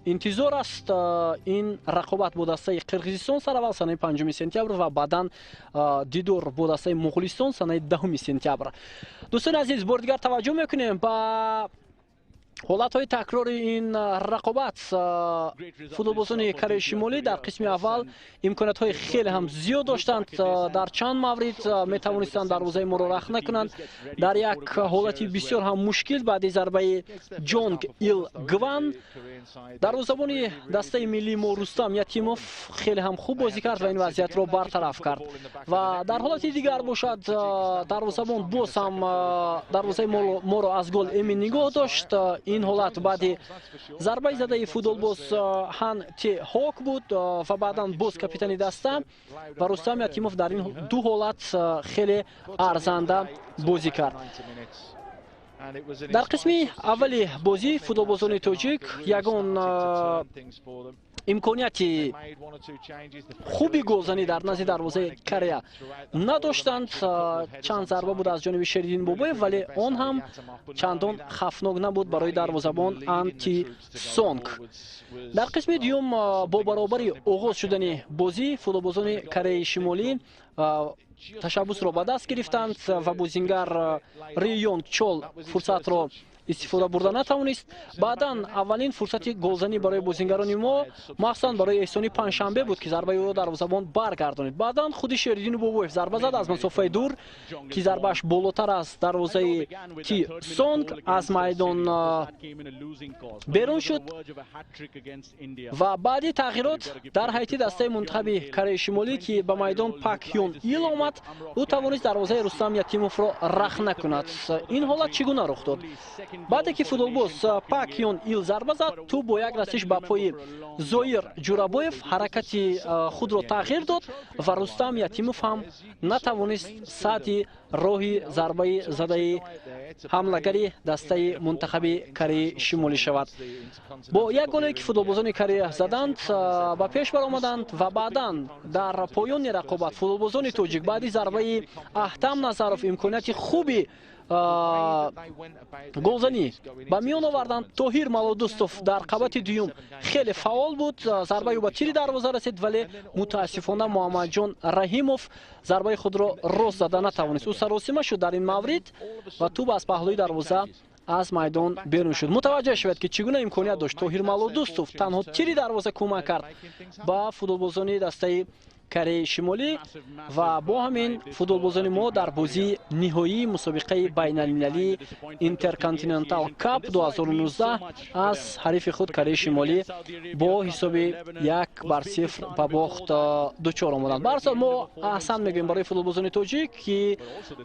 Интизор аст ин рақобат бо дастаи Қирғизистон сараввал санаи 5 сентябр ва баъдан дидор бо дастаи Моғулистон санаи 10 сентябр. Дӯстони азиз, бори дигар таваҷҷӯҳ мекунем ба ҳолатҳои такрори ин рақобат. Футболбозони Кореяи Шимолӣ дар қисми аввал имкониятҳои хеле ҳам зиёд доштанд. Дар чанд маврид метавонистанд дарвозаи моро рахна кунанд. Дар як ҳолати бисёр ҳам мушкил баъди зарбаи Ҷонг Ил Гван дарвозабони дастаи миллии мо Рустам Ятимов хеле ҳам хуб бозӣ кард ва ин вазъиятро бартараф кард. Ва дар ҳолати дигар бошад, дарвозабон боз ҳам дарвозаи моро аз гол эмин нигоҳ дошт. Ин ҳолат баъди зарбаи задаи футболбоз Хан Те Хок буд ва баъдан боз капитани даста ва Рустам Ятимов дар ин ду ҳолат хеле арзанда бозӣ кард. Дар қисми аввали бозӣ футболбозони тоҷик ягон имконияти хуби голзанӣ дар назди дарвозаи Корея надоштанд. Чанд зарба буд аз ҷониби Шериддин Бобоев, вале он ҳам чандон хавфнок набуд барои дарвозабон Анти Сонг. Дар қисми дуюм бо баробари оғоз шудани бозӣ футболбозони Кореяи Шимолӣ ташаббусро ба даст гирифтанд ва бозингар Ри Йонг Чол фурсатро истифода бурда натавонист. Баъдан аввалин фурсати голзанӣ барои бозингарони мо махсусан барои Эҳсони Панҷшанбе буд, ки зарбаи ӯро дарвозабон баргардонид. Баъдан худи Шериддину Бобоев зарба зад аз масофаи дур, ки зарбааш болотар аз дарвозаи Ти Сонг аз майдон берун шуд. Ва баъди тағйирот дар ҳайати дастаи мунтахаби Кореяи Шимолӣ, ки ба майдон Пак Ҳюн Ил омад, ӯ тавонист дарвозаи Рустам Ятимовро рахна кунад. Ин ҳолат чӣ гуна рух дод? Баъде ки футболбоз Пак Ҳюн Ил зарба зад, тӯб бо як расиш ба пои Зоир Ҷурабоев ҳаракати худро тағйир дод ва Рустам Ятимов ҳам натавонист садди роҳи зарбаи задаи ҳамлагари дастаи мунтахаби Кореяи Шимолӣ шавад. Бо як голе, ки футболбозони Корея заданд, ба пеш баромаданд ва баъдан дар поёни рақобат футболбозони тоҷик баъди зарбаи Аҳтам Назаров имконияти хуби голзанӣ ба миён оварданд. Тоҳир Малодустов дар қабати дуюм хеле фаъол буд, зарбаи ӯ ба тири дарвоза расид, вале мутаассифона Муҳаммадҷон Раҳимов зарбаи худро рост зада натавонист. Ӯ саросима шуд дар ин маврид ва тӯб аз паҳлӯи дарвоза аз майдон берун шуд. Мутаваҷҷеҳ шавед, ки чӣ гуна имконият дошт Тоҳир Малодустов, танҳо тири дарвоза кӯмак кард ба футболбозони дастаи Кореяи Шимолӣ ва бо ҳамин футболбозони мо дар бозии ниҳоии мусобиқаи байналмилалии Интерконтинентал Кап 2019 аз ҳарифи худ Кореяи Шимолӣ бо ҳисоби 1-0 ба бохт дучор омаданд. Ба ҳар сол, мо аҳсан мегӯем барои футболбозони тоҷик, ки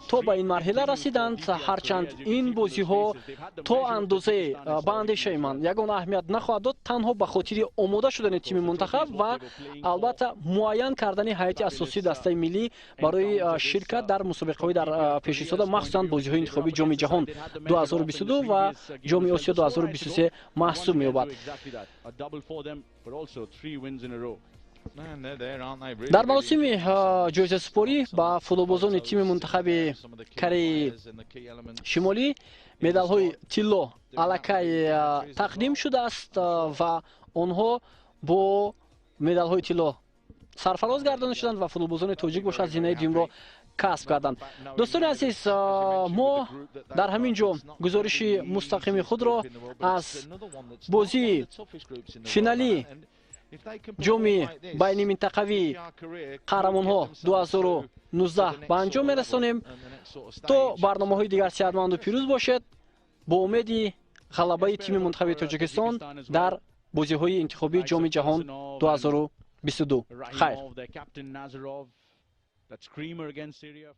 то ба ин марҳила расиданд. Ҳарчанд ин бозиҳо то андозае, ба андешаи ман, ягон аҳамият нахоҳад дод, танҳо ба хотири омода шудани тими мунтахаб ва албатта муайян кардани ҳайати асосии дастаи миллӣ барои ширкат дар мусобиқаҳои дар пешистода, махсусан бозиҳои интихобии Ҷоми ҷаҳон 2022 ва Ҷоми Осиё 2023 маҳсуб меёбад. Дар маросими ҷоизасупорӣ ба футболбозони тими мунтахаби Кореяи Шимолӣ медалҳои тилло аллакай тақдим шудааст ва онҳо бо медалҳои тилло сарфароз гардонида шуданд ва футболбозони тоҷик бошад, зинаи дуюмро касб карданд. Дӯстони азиз, мо дар ҳамин ҷо гузориши мустақими худро аз бозии финалии ҷоми байниминтақавии қаҳрамонҳо 2019 ба анҷом мерасонем. То барномаҳои дигар сеҳатманду пирӯз бошед, бо умеди ғалабаи тими мунтахаби Тоҷикистон дар бозиҳои интихобии Ҷоми ҷаҳон 2022. Хайр.